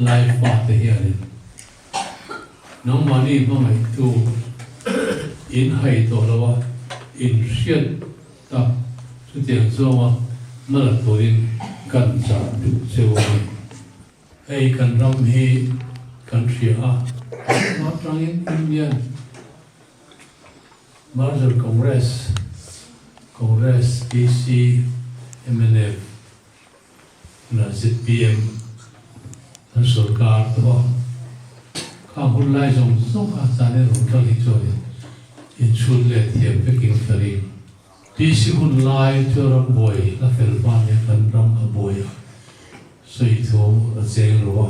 Lai fate hianin nangmahni hmangaihtu in hai tawh lo a, in hriat tak chutiang zawnga hmala turin kan chah duh cheu a ni. Hei kan ram hi kan hria a, hma tangin Indian Merger Congress, Congress, PC, mnf leh zpm an sorkar tawh a, khang hun lai zawng zawng kha chane rawn kal hi chuanin inchhun leh thiam vekin ka ring. PC hun lai chu ram buai la fel hma nia kan ram a buai a, sawi thu a cheng lo a.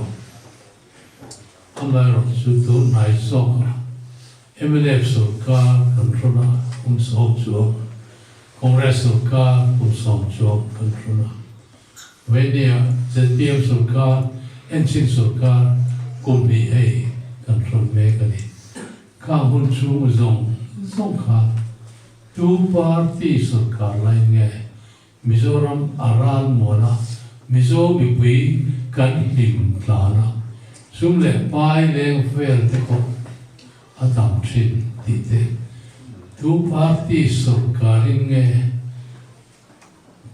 Amaherawhchu chu tun hnai zawk a mnf sorkar kan hrawn a, kum sawm chuang, Congress sorkar kum sawm chuang kan hrawn a. Vainia zpm sorkar, Enchin sorkar kum hnih hei kan hrawn mek a ni. Khang hun chhung zawng zawng khan tu party sorkar lain nge Mizoram a ral muan a, Mizo mipui kan hlim tlan a, sum leh pai leng vel te pawh a tam thin tih te, tu party sawrkarin nge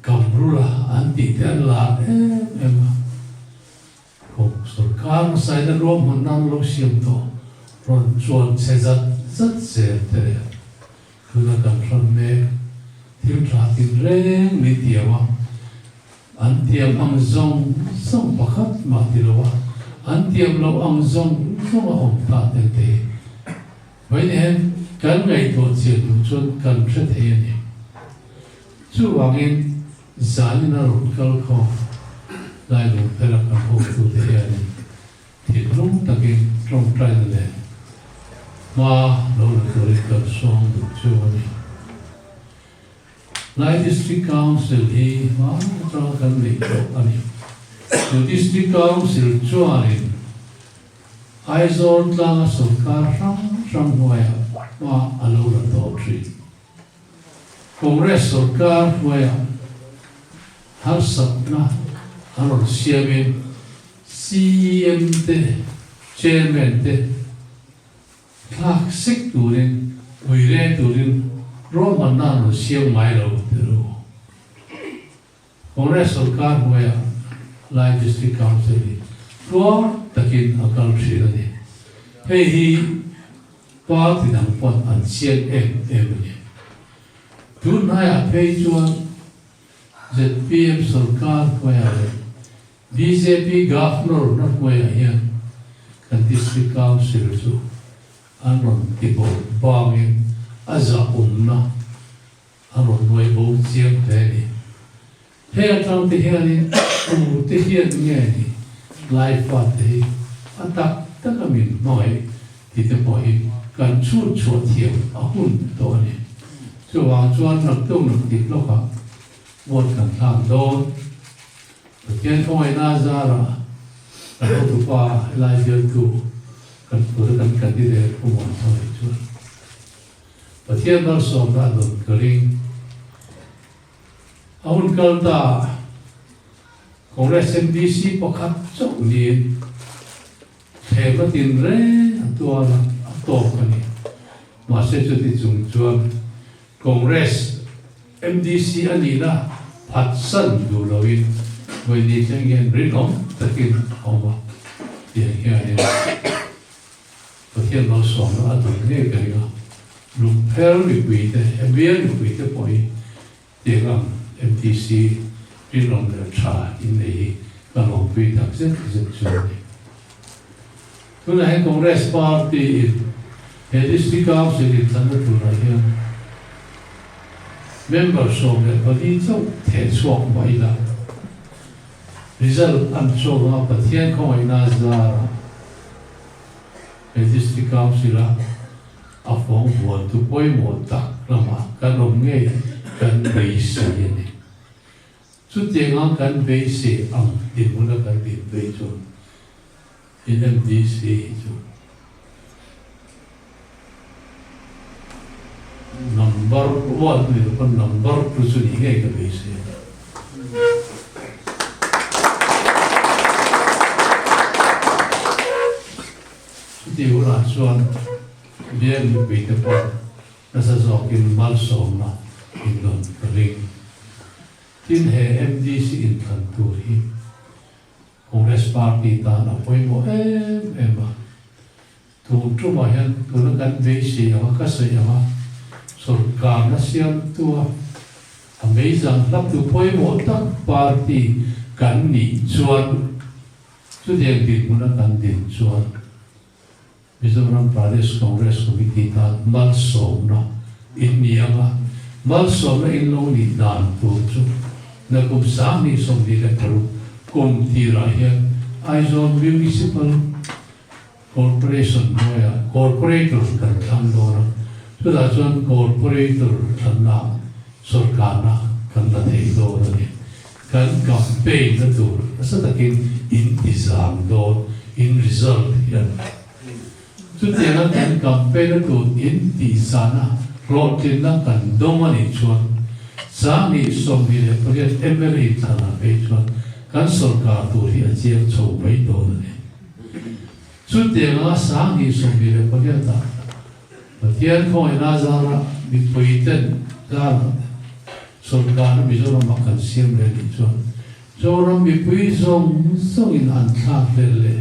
Kamrula an tih te an lar em em a, Kawng sawrkar hmasain a ruahman nan lo siam tawh rawn chuan chhe zat zat zel te leh tuna kan hran mek thil tha tinreng min tiam a, an tiam ang zawng zawng pakhat mah ti lo a, an tiam loh ang zawng zawng a awm ta tel te hi vawiin kan ngaihtuah chian duh chuan kan hre thei a ni. Chuvangin Zanin a rawn kal khawm lai lung phela kan hawktute hianin thinlung takin tawngtaina leh hma lo la turin kan sawm duh chu a ni. Lai District Council hi hma atanga kan neih tawh a ni. Chu District Council chuanin Aizawl tlanga sawrkar hrang hrang hnuaiah hma a lo la tawh thin. Congress sorkar hnuaiah harsatna a rawn siamin CEM te, Chairman te thlak sek turin, ui reng turin ruahmanna an rawn siam ngai lo ti ru. Congress sorkar hnuaiah Lai District Council hi tluang takin a kal thin a ni. Hei hi party dang pawn an chiang em em a ni. Tun hnaiah phei chuan zpm sorkar hnuaiah leh bjp Governor na hnuaiah hian kan District Council chu an rawn ti bawrh bangin a zahawmna A rawn nuai bo chiang hle a ni. Hei atang te hianin tu te hian nge ni lai fate hi a tak tak a min hmangaih ti te pawh hi kan chhut chhuah thiam a hun tawh a ni. Chuvang chuan naktuk naktik lawkah vote kan thlak dawn. Pathian khawngaihna a zarah kan hotupa helai bialtu kan tura kan candidate Pu Muanthawih chuan Pathian malsawmna a dawn ka ring. A hun kal ta Congress MDC pakhat chauh niin thlem a tin reng a tuar a, a tawk a ni. Mahse chuti chung chuan Congress MDC a nihna phatsan duh loin vawiin thleng hian rinawm takin a awm a, tiang hianin Pathian malsawmna a dawng ngei ka ring a, Lungpher mipuite, Hembial mipuite pawh hi tiang ang MTC rinawm leh tha in nei hi ka lawmpui tak zet zet chu a ni. Tunah hian Congress Party in he District Council inthlanna turah hian member 14 chauh theh chhuak mah ila result an chhuak anga Pathian khawngaihna zarah He District Council-a a fawng vuantu pawimawh tak lamah kan awm ngei kan beisei a ni. Chutianga kan beisei ang dinhmuna kan din phei chuan NMDC hi chu number one ni lo pawn number two chu nih ngei ka beisei a ni. Chutih hunah chuan bial mipuite pawh nasa zawkin malsawmna in rawn ka ring. Tin, he MDC inthlan tur hi Congress Party tan a pawimawh em em a. Tun tumah hian tuna kan beisei anga ka sawi anga sorkarna siamtua a meizang hlaptu pawimawh tak party kan nih chuan chutiang dinhmuna kan din chuan Mizoram Pradesh Congress Committee tan malsawmna in ni anga malsawmna in lo nih dan tur chu nakum 2026 kum tirah hian Aizawl Municipal Corporation hnuaiah Corporator kan thlang dawn a, chutah chuan Corporator thlanna sawrkarna kan la thei dawn a ni. Kan campaign na tur nasa takin in ti zang dawn, in result hian. Chutianga kan campaign na tur in tih zana hlawhtlinna kan dawng a nih chuan 2028 mla thlanah phei chuan kan sawrkar tur hi a chiang chho mai dawn a ni. Chutianga 2028 ah Pathian khawngaihna zara mipui ten zara sawrkarna Mizoram ah kan siam leh nih chuan Zoram mipui zawng zawngin an thlak hlel leh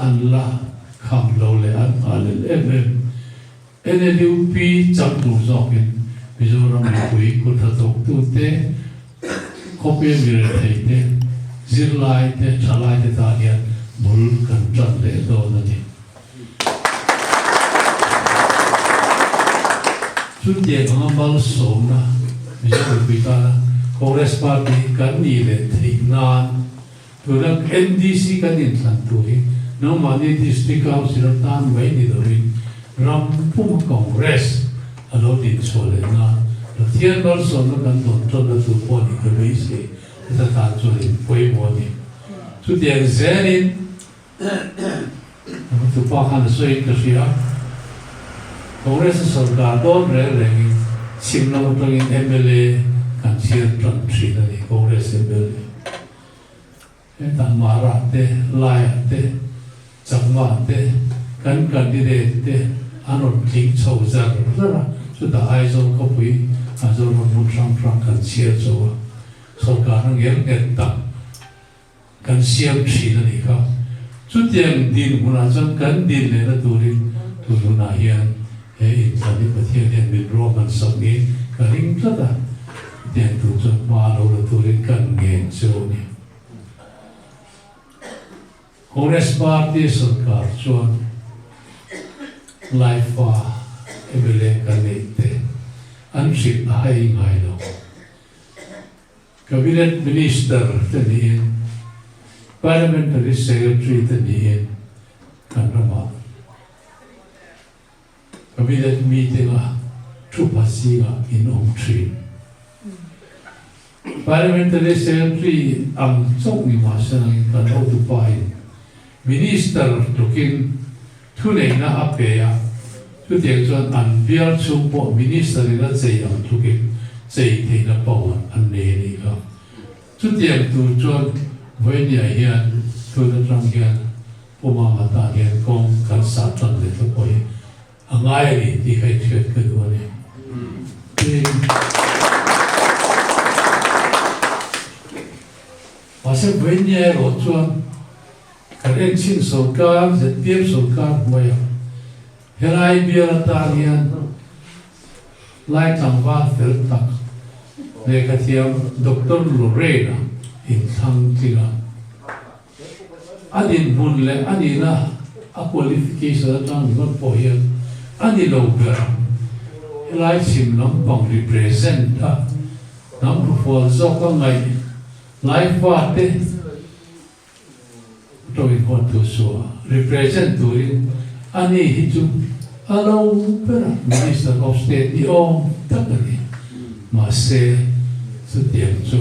an la kham lo leh an nghah lel em em. NLUP chang tur zawkin Mizoram mipui kut hnathawktute, khawpia mirethei te, zirlai te, thalai te tan hian bul kan tan leh dawn a ni. Chutiang anga malsawmna Mizo mipui tana Congress Party kan nih leh theih nan Tuna NDC kan inthlan tur hi nangmahni District Council atan mai ni lovin ram puma Congress a lo dinchhuah leh nan Pathian malsawmna kan dawn tawnna tur pawh nih ka beisei heta tan chuan in pawimawh a ni. Chutiang zelin tupa khan a sawiin ka hria Congress a sawrkar dawn reng rengin chhim lam atangin mla kan chhiar tan thin a ni Congress mla. Hetah Mara te, Laia te, Chakma te, kan candidate te an rawn tling chho zar zar a, chutah Aizawl khawpui Aizawl rawn hmun hrang hrang kan chhiar chho a, sawrkarna ngel nghet tak kan siam thin a nih kha. Chutiang dinhmunah chuan kan din lehna turin tun hunah hian he inthlan hi Pathian hian min ruahman sak niin ka ring tlat a. Hetiang tur chuan hma lo la turin kan ngen che u ni. Congress Party sawrkar chuan Laifa mla kan neih te an hrilh a hai ngai lo. Cabinet Minister te niin Parliamentary Secretary te niin kan ramah Cabinet meeting-a thupa zingah in awm thin. Parliamentary Secretary ang chauh ni mah se nangin kan hotupain Minister tlukin thuneihna a pe a, chutiang chuan an bial chhung pawh Minister-in a chei ang tlukin chei theihna power an nei a nih kha. Chutiang tur chuan Vawinia hian tun atang hian Pu Mama tan hian kawng kan sah tan leh te pawh hi a ngai a ni tih kha i hriat ka duh a ni. Tin, mahse Vawinia erawh chuan kan enchhin sawrkar, zpm sawrkar hnuaiah helai bial atan hian Lai tlangval fel tak lehkhathiam Doctor Lorraine-a inthlang tling a. A dinhmun leh a nihna a qualification atang ringawt pawh hian a ni lo ber ang. Helai chhim lampang represent a hnam hrufual zawka ngaih lai fate Tawng huat tur chu represent turin a ni hi chu a lo ber a, Minister of State ni awm tak a ni. Mahse, chutiang chu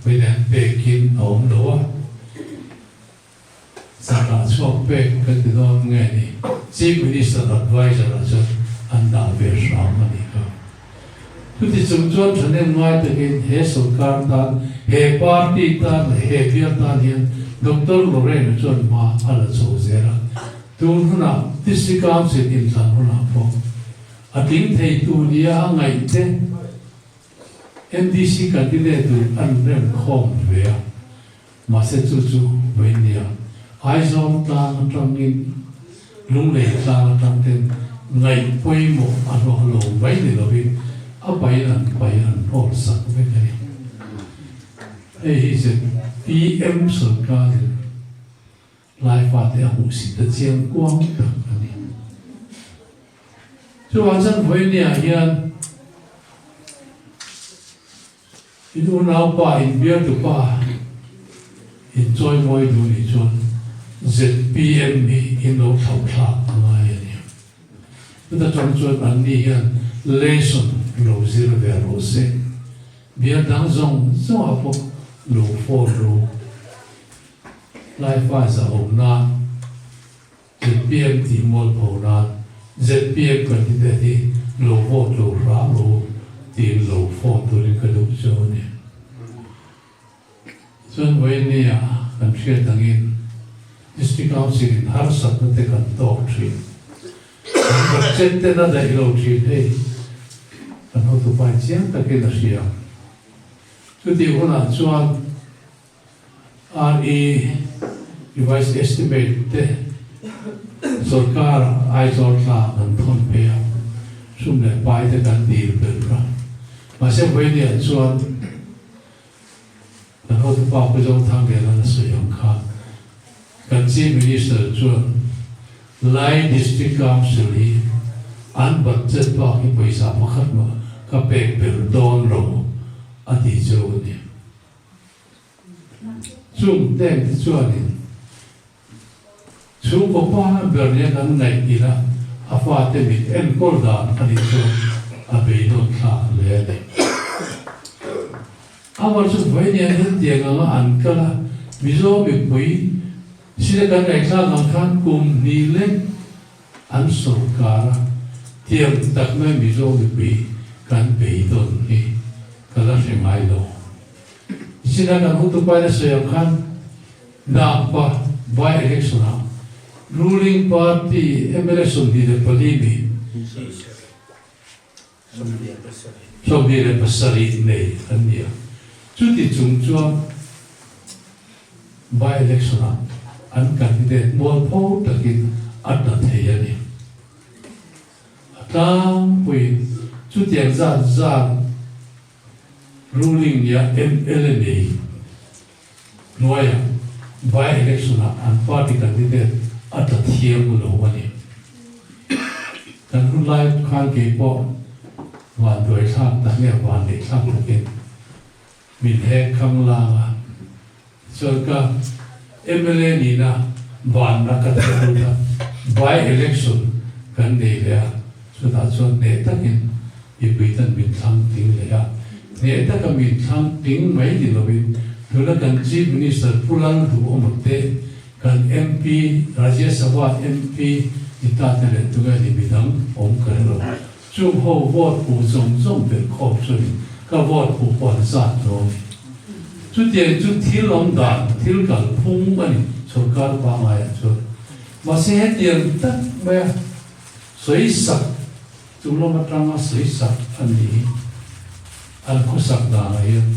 President pekin a awm lo a, Sarah chhuak pek kan ti dawn nge ni, Chief Minister Adviser ah chuan an dah ve hram a nih kha. Chuti chung chuan thahnem ngai takin he sawrkar tan, he party tan leh he bial tan hian Doctor Lorraine-a chuan hma a la chho zel a. Tun hunah District Council inthlan hunah pawh a tling theitu nia a ngaihte MDC candidate tur an rem khawm ve a, mahse chu chu vawi nia Aizawl tlang atangin Lunglei tlang atang ten ngaih pawimawh a hlawh lo mai ni lovin a pain an pai an hnawl sak vek a ni. Hei hi zpm sorkarin Laifate a hmuhsit a chiang kuang tak a ni. Chuvang chuan vawinia hian in unaupa, in bialtupa in chawimawi duh nih chuan zpm hi in lo thlauhthlak a ngai a ni. Chuta tang chuan anni hian lesson lo zir ve rawh se. Bial dang zawng zawngah pawh lo phone ru. Laifa zahawm nan zpm tih mualpho nan zpm candidate hi lo vote lo hram rawh u tiin lo phone turin ka duh chu a ni. Chuan vawiin ah kan hriat angin District Council in harsatna te kan tawk thin. Kan budget ten a daih lo thin hei kan hotupa chiang takin a hria. Chutih hunah chuan RE Revised Estimate te sorkar Aizawl tla kan thawn phei a, sum leh pai te kan dil belh a. Mahse vawinia chuan kan hotupa Pu Zothangliana a sawi ang kha kan Chief Minister chuan Lai District Council hi an budget bak hi pawisa pakhat mah ka pek belh dawn lo a ti cheu a ni. Chung teng te chuanin chhungkaw pa ber nia kan ngaih ila a fate min enkawl dan a nih chuan a beidawn thlak hle a ni. Amah chu vawiin hetiang anga an kal a, Mizo mipui sile kan ngaihthlak ang khan kum hnih lek an sawrkar a, tiang tak mai Mizo mipui kan beidawn hi ka la hre ngai lo. Zina kan hotupaina sawi ang khan Nagpa by-election ah ruling party mla 24 mi 27 nei an ni a, chuti chung chuan by-election ah an candidate mualpho takin a tla thei a ni. A tlangpuiin chutiang zat zat Ruling nia mla nei hnuaiah by-election ah an party candidate a tla thiam lo a ni. Kan hun lai khan kei pawh vanduai thlak tak nge vanneih thlak takin min hek khang lang a, chuan ka mla nihna vanna ka theh lut a, by-election kan nei leh a, chutah chuan hneh takin Mipui tan min thlang tling leh a, hneh taka min thlang tling mai ni lovin tuna kan Chief Minister Pu Lalduhawma te, kan MP, Rajya Sabha MP ni ta te leh tunge ni midang awm ka hre lo. Chung ho vote hmuh zawng zawng belh khawm chuanin ka vote hmuh pawh an zat lo a ni. Chutiang chu thil awm dan, thil kalphung a ni sorkar pangaiah chuan. Mahse hetiang tak maia sawisak Chu lam atanga sawisak a ni hi an khawsak danah hian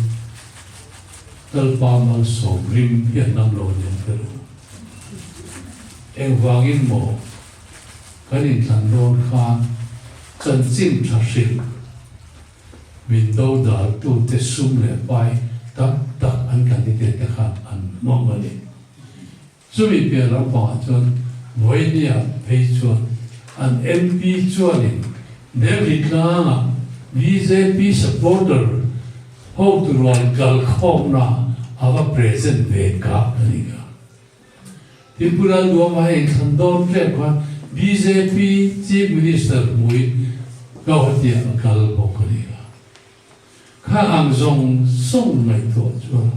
Lalpa malsawm rim hi an nam lo a ni ang ka duh. Engvangin maw kan inthlan dawn khan chanchin tha hrilh min dodal tute sum leh pai tam tak an candidate te khan an hmang a ni. Chumi piah lampangah chuan Vawinia phei chuan an MP chuanin Delhi tlangah bjp supporter hotu rual kalkhawmna a va present ve kak a ni kha. Tripura Luama hei inthlan dawn tlem khan bjp Chief Minister hmuin Gauhati-ah a kal bawk a ni kha. Kha ang zawng zawng ngaihtuah chuan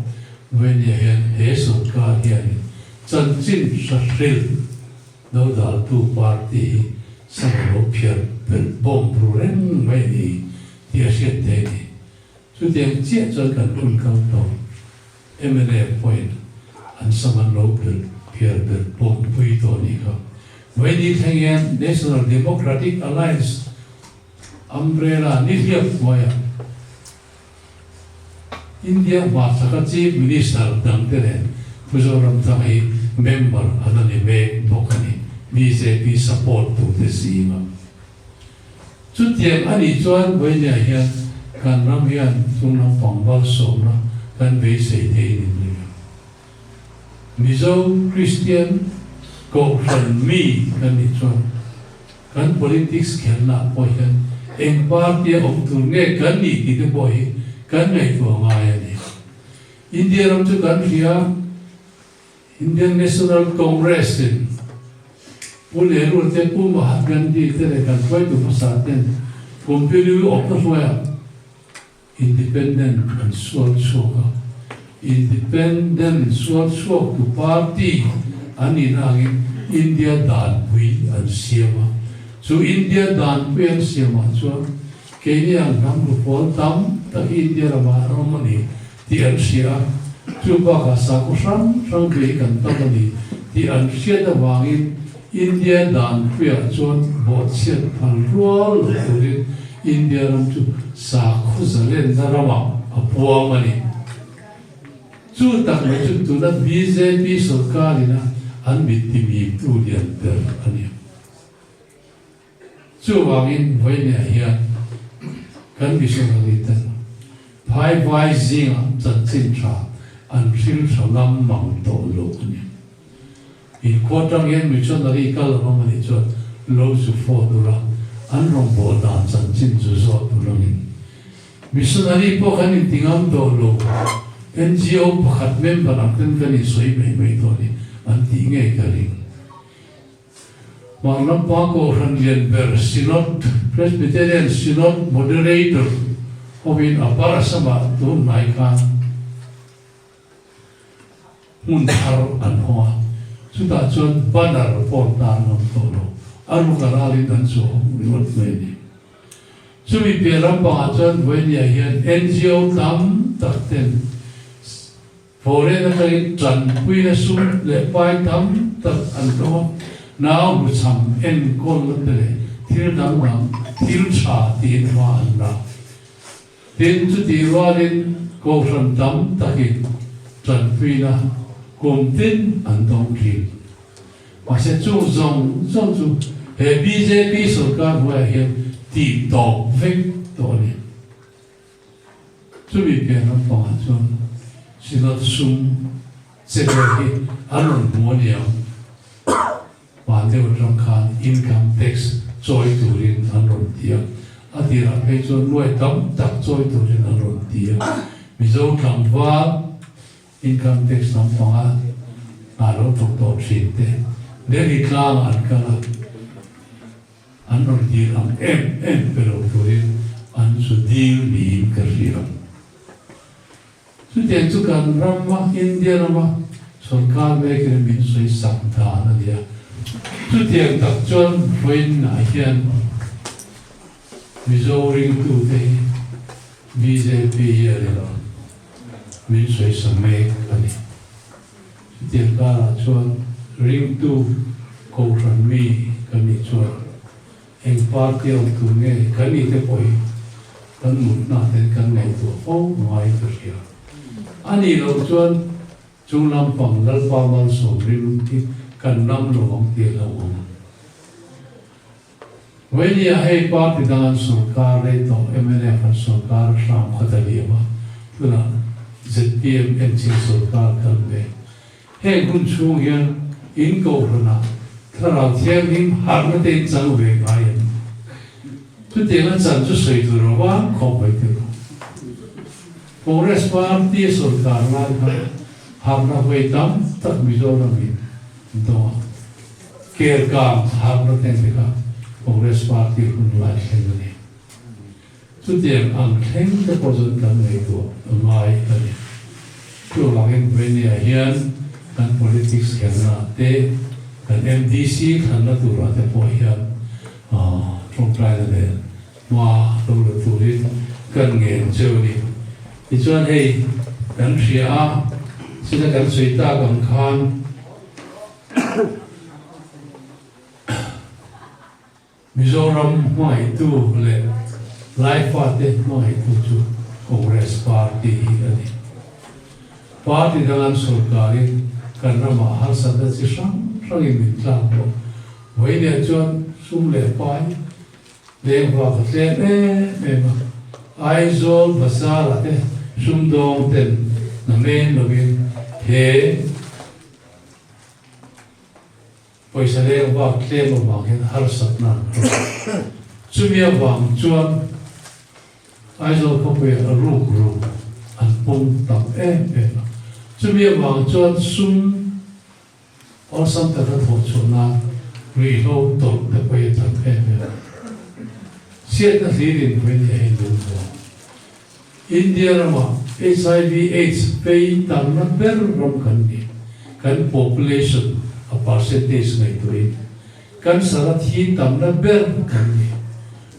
Vainia hian he sorkar hianin chanchin hrahril dodaltu party hi sama lo phiar belh bawm ru reng mai a ni tih a hriat theih a ni. Chutiang chiah chuan kan hun kal tawh mla pawhin an sama lo belh phiar belh bawm pui tawh a nih kha. Vaini thleng hian National Democratic Alliance umbrella nihliap hnuaiah India hmarchhaka Chief Minister dangte nen Pu Zoramthanga hi member an la ni mek bawk a ni, bjp support tute zinga. Chutiang a nih chuan Vawinia hian kan ram hian chung lampang malsawmna kan beisei thei ni nia. Mizo Kristian Kohhran mi kan nih chuan kan politics khelhna pawh hian eng party a awm tur nge kan nih tih te pawh hi kan ngaihtuah ngai a ni. India ram chu kan hria, Indian National Congress in Pu Nehru te, Pu Mahatma Gandhi te leh kan hruaitu hmasa ten Kumpilu awpna hruaiah Independent an sual chhuak a, Independent sual chhuak tu party an nih na angin India danpui an siam a, chu India danpui an siam ah chuan keini ang hnam rupawl tam tak hi India ramah an awm a ni tih an hria a, chu bakah sakhaw hrang hrang bei kan tam a ni tih an hriat avangin India danpuiah chuan bawhchhiat phal rual lo turin India ram chu sakhaw zalenna ramah a puang a ni. Chu tak mai chu tuna bjp sorkarina an mittimimtu lian ber a ni. Chuvangin vawiinah hian kan missionary ten phai vai zingah chanchin tha an hril tha ngam mang tawh lo a ni. Inkhua tang hian missionary kal an awm a nih chuan lo zu phone ula, an rawngbâwl dan chanchin zu zawt tur angin. Missionary pawh kan inti ngam tawh lo, NGO pakhat member ang ten kan insawi mai mai tawh a ni an tih ngei ka ring. Vanrampa Kohhran lian ber Synod, Presbyterian Synod Moderator hovin a par samah tun hnai khan hmun thar an hawng a, chutah chuan banner pawh an tar ngam tawh lo, a ruk a ralin an chuang ringawt mai a ni. Chumi piah lampangah chuan vawinia hian NGO tam tak ten Foreign atangin tanpuina sum leh pai tam tak an dawng a, nau hmuchham enkawlna te leh thil dangdang thil tha tiin hma an la. Tin, chutih rualin kohhran tam takin tanpuina kum tin an dawng thin. Mahse chung zawng zawng chu he bjp sorkar hnuaiah hian tih tawp vek tawh a ni. Chumi pian lampangah chuan Synod sum che vel hi an rawn hmu a niang. Hman deuh atang khan income tax chawi turin an rawn ti a, a tirah phei chuan nuai tam tak chawi turin an rawn ti a. Mizo tlangval income tax lampanga hna lo thawk tawh thin te Delhi tlangah an kal a. An rawn dil ang em em pe lo turin an zu dil niin ka hria. Chutiang chu kan rama, India rama sorkar mekin min sawi sak dan a ni a. Chutiang tak chuan vawiinah hian Mizo ringtute hi bjp hianin min sawi sa mek a ni. Chutiang karah chuan ringtu Kohhran mi kan nih chuan eng party awm tur nge kan nih te pawh hi kan mutna ten kan ngaihtuah fo ngai ka hria. A nih loh chuan chung lampang Lalpa malsawm rim hi kan lam lo ang tih a hlauhawm. Vawinia hei party dang an sorkar rei tawh mnf an sorkar hram khat a liam a, tunah zpm enchhin sorkar kal ve. Heng hun chhung hian in kohhranah Thlarau Thianghlim harhna te in chang ve ngai em? Chutiang a chan chu sawi tur a vang khawp mai tiraw. Congress party sorkar lai khan harhna vawi tam tak Mizoram in dawng a. Kelkang harhna ten te kha Congress party hun lai thleng a ni. Chutiang ang thleng te pawh chuan kan ngaihtuah a ngai a ni. Chuvangin Vawinia hian kan politics khelna ah te, kan MDC thlanna turah te pawh hian tawngtaina leh hma lo la turin kan ngen cheu a ni. Tichuan hei kan hria a, china kan sawi tak ang khan. Mizoram hmangaihtu leh Laifate hmangaihtu chu Congress Party hi a ni. Party dang an sorkarin kan ramah harsatna chi hrang hrangin min tlak bawk. Vawiinah chuan sum leh pai leng vak a tlem em em a, Aizawl bazar-ah te sumdawng ten hna men lovin he Pawisa leng vak tlem avang hian harsatna an tawk a. Chumi avang chuan Aizawl khawpuiah ruk ruk an pung tam em em a. Chumi avang chuan sum awlsam taka thawh chhuah nan ruihhlo tawlh te pawh hi a tam em em a. Chhiatna hlirin vawiin hi a inlung lo. India ramah hiv aids vei tamna ber ram kan ni. Kan population a percentage ngaihtuahin cancer a thi tamna ber kan ni.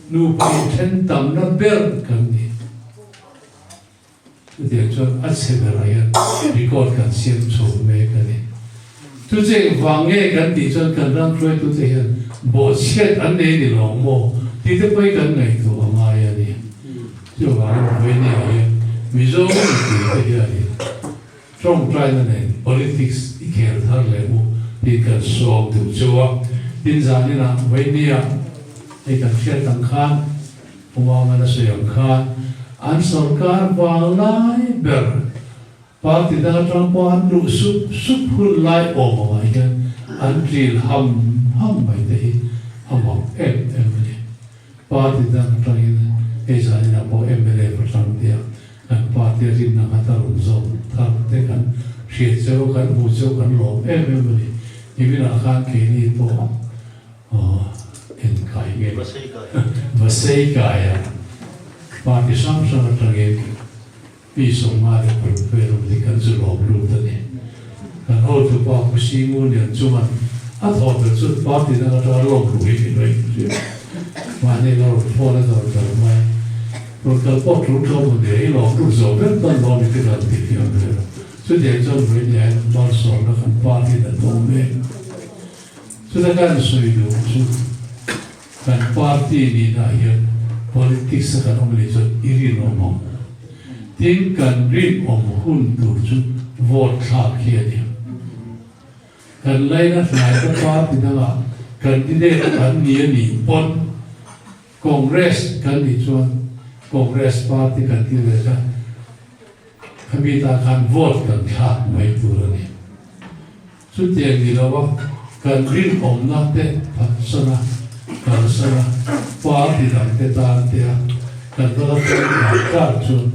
Nupa inthen tamna ber kan ni. Chutiang chuan a chhe berah hian record kan siam chho mek a ni. Chu cheng vang nge kan tih chuan kan ram hruaitute hian bawhchhiat an nei ni lo maw tih te pawhin kan ngaihtuah a ngai a ni. Chuvangin Vawinia hian Mizo mipuite hianin tawngtaina nen politics i khel thar leh mu tih kan sawm duh chu a. Tin zaninah Vawinia hei kan hriat ang khan Pumanga na sawi ang khan an sorkar vang lai ber Party dang atang pawh an luh sup sup hun lai awm angah hian an ṭil ham ham mai te hi a mak em em a ni. Party dang atangin hei zaninah pawh mla patang tia kan party a rinna nghat a rawn zawm thar te kan hriat cheu a, kan hmuh cheu kan lawm em em a ni. Niminah khan keini pawh enkai nge Vaseikai-a party hrang hrang atangin Mi 56 vel awm hi kan zu lawm lut a ni. Kan hotupa Pu Singu Lian chuan a thawh ber chu party dang atanga lawm luh hi min rawn inhrilh. Mahni la rawn phone a dawr ber mai. Rawn kal pawh tul tlawm hun leh i lawm lut zo vek dawn maw mi te kan ti fiam vel a. Chutiang chuan vawiin hian malsawmna kan party in a dawng mek. Chuta kan sawi duh chu Kan party nihna hian politics a kan awm leh chuan i rinawm ang. Tin, kan rinawm hun tur chu vote thlak hi a ni. Kan laina hlaite party dangah candidate an ni a nih pawn Congress kan nih chuan Congress party kan ti ve kha khami tan khan vote kan thlak mai tur a ni. Chutiang ni lova kan rinawmna te phatsan a, kalsan a, party dang te tan te a kan va la tel kar kar chuan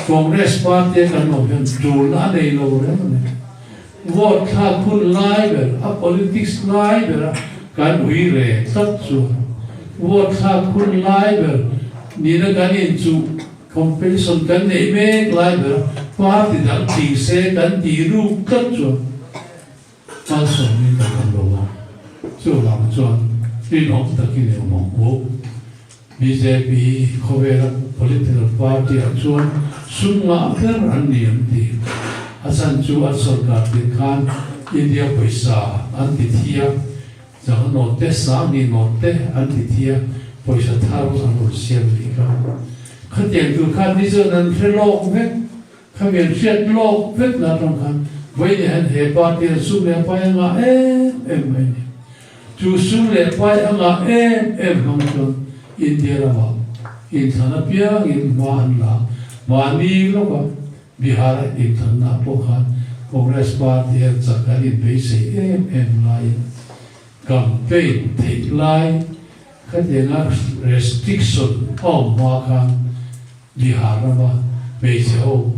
Congress party a kan awm hian tulna a nei lo reng a ni. Vote thlak hun lai ber a politics lai ber a kan ui re tlat chuan vote thlak hun lai ber nihna kan inchuh Competition kan neih mek lai ber a, party dang tling se kan tih ruk tlat chuan malsawmin kan awm lo a, chuvang chuan rinawm takin i awm ang u. Bjp khawvela political party ah chuan sum ngah ber an ni an ti. A chhan chu an sorkar tir khan India pawisa an ti thi a, Chang note sang ni note an ti thi a, pawisa thar an rawn siam nih kha. Khatiang tur khan ni chuan an hre lawk vek, khami an hriat lawk vek na atang khan vawiin hian he party an sum leh pai a ngah em em mai a ni. Chu sum leh pai a ngah em em hmang chuan India ramah inthlan apiangin hma an la mahni lawka Bihar inthlanna pawh khan Congress party hian chak an inbeisei em em laiin campaign theih lai khatianga restriction a awm hma khan Bihar rama hmeichhe ho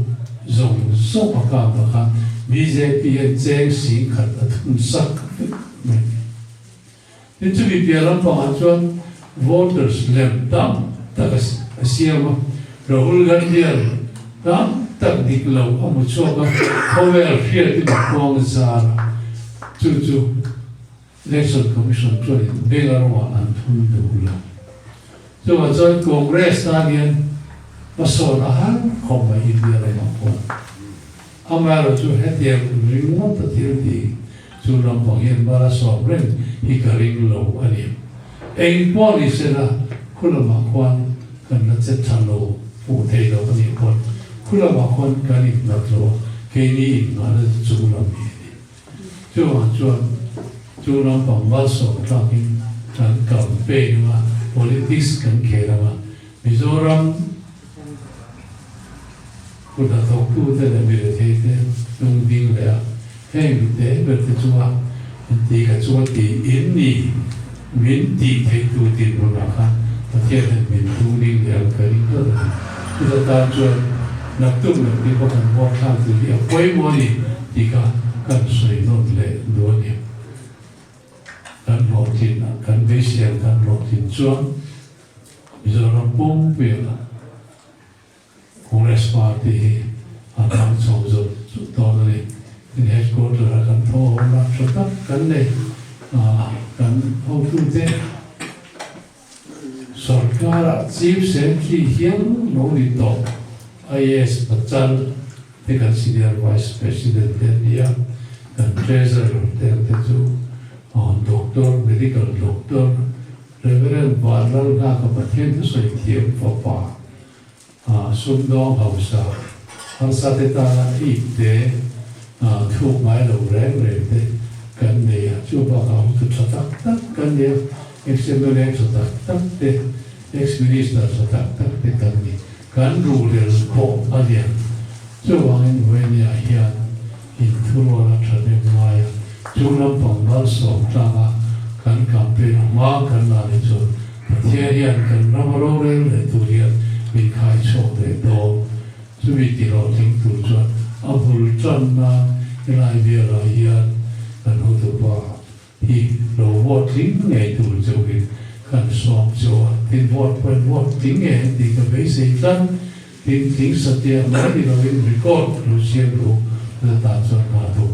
zawng zawng account ah khan bjp hian cheng 10,000 a thun sak vek mai. Tin chumi piah lampangah chuan voters lem tam tak a siam a, Rahul Gandhi-a'n tam tak dik lo a hmu chhuak a, khawvel hriatin a puang zar a, chu chu Election Commission chuanin Bengaluru-ah an thun duh lo. Chuvang chuan Congress tan hian hmasawn a har khawp mai India ramah pawh. Amaherawhchu hetiang ringawt a thil tih chu lampang hian mal a sawm reng hi ka ring lo a ni. Eng pawh ni se la, khu lamah khuan kan la che tha lo hmuh thei lo a nih pawn khu lamah khuan kan innghat lo a, keini innghahna chu chung lam hi a ni. Chuvang chuan chu lampang malsawm tlakin kan campaign anga, politics kan khel anga, Mizoram kut hnathawktute leh miretheite hnung ding leh a, heng mite ber te chunga inti ka chunga ti in ni min tih theihtu dinhmunah khan Pathian hian min tung ding leh ang ka ring tlat a ni. Chuta tan chuan naktuk naktuk pawh kan vuak thlak tur hi a pawimawh a ni tih kha kan sawi nawn leh duh a ni. Kan hlawhtlin a, kan beisei ang kan hlawhtlin chuan Mizoram pumpuia Congress Party hi a thang chho zo dawn a ni. Tin headquarter a kan thaw ho na tha tak kan nei a, kan hotute sorkara Chief Secretary hial lo ni tawh IAS Pachal te kan Senior Vice President te an ni a, kan Treasurer te ang te chu Doctor, Medical Doctor, Reverend Vanlalnghaka Pathian thusawi thiam fapa sumdawng hausa harsa te tana ip te thuk ngai lo reng reng te kan nei a, chu bakah hun chu tha tak tak kan nei a, ex-MLA tha tak tak te, ex-minister tha tak tak te kan ni, kan ruhrel pawh a lian. Chuvangin Vawinia hian inthurual a tha deuh ngai a, chu lampang malsawm tlanga kan campaign a hma kan la ni chuan Pathian hian kan rama rorel leh tur hian min khai chhuak leh dawn. Chumi tihloh tling tur chuan a bul tan nan helai velah hian kan hotupa hi lo vote tling ngei tur chauhin kan sawm chu a, tin vote pawhin vote tling ngei ang tih ka beisei tlat. Tin, tling satliah mai ni loin record lo siam duh na tan chuan hna thawk.